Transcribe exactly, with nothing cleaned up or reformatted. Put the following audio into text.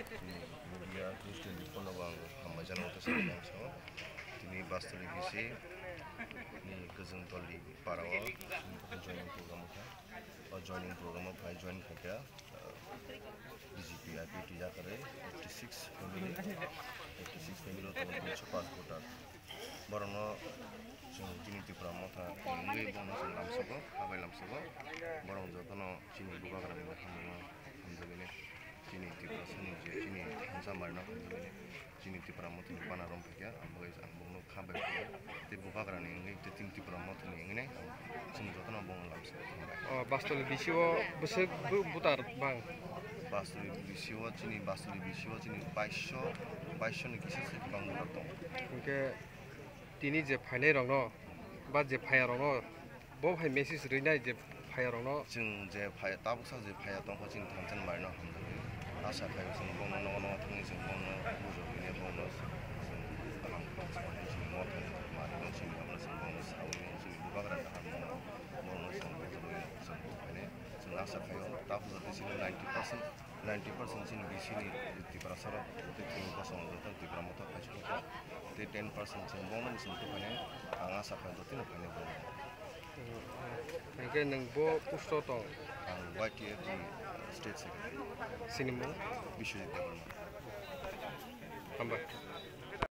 Chini media Christian ni phano bo ang hambai jano tei sa ang sao. Tini Bastoli B C ni Kwchwng Toli para o joining program o kha. O joining program o phai join khaikha, uh, B J P I P T yakarwi fifty six family, fifty six family o tongo duiso pass voter. Borokno chwng chini Tipra Motha wngwi bono chwng lamsogo, habai lamsogo. Borok jotono chini bubagrani hamjakmano hamjakgwi. Chini Tiprasani je chini thansa marino hamjakgwi. Chini Tipra Mothani bana rom phaikha, ang bagwi ang bokno kha bai phaikha. Tei bubagrani wngwi tei chini Tipra Mothani wngwi nai ang chini jotono bokno lamsogo hambai. O, Bastoli B C o bwswk bu-, butar bang? Bastoli B C o chini, Bastoli B C o chini baisho, baisho ni kisa se bang butar tongo. Hwnkhe tini je phainai rokno ba je phaya rokno bo hai message rinai je phaya rokno. Chwng je phaya, tabuksa je phaya tongkha chini thansa ni marino hamjakgwi. Asa khaio chwng bono nogo nogo thangwi chwng bono bujogwini bono chwng kaham khe chini mothani marino chini abono chwng bono sawi chini bubagra kaham bono, bono chwng bujogwi chwng phainai. Chwng asa khaio tabuksa tei chini ninety percent, ninety percent chini B C ni Tiprasa rok tei chini bosong joto Tipra Motha kaichukha tei ten percent chwng bono chwng tei phainai. Ang asa khaio jotino phainai bono. Hwnkhe nwng bo post o tong? Ang Y T F ni state secretary. Sinimung? Biswajit Debbarma. Hambai.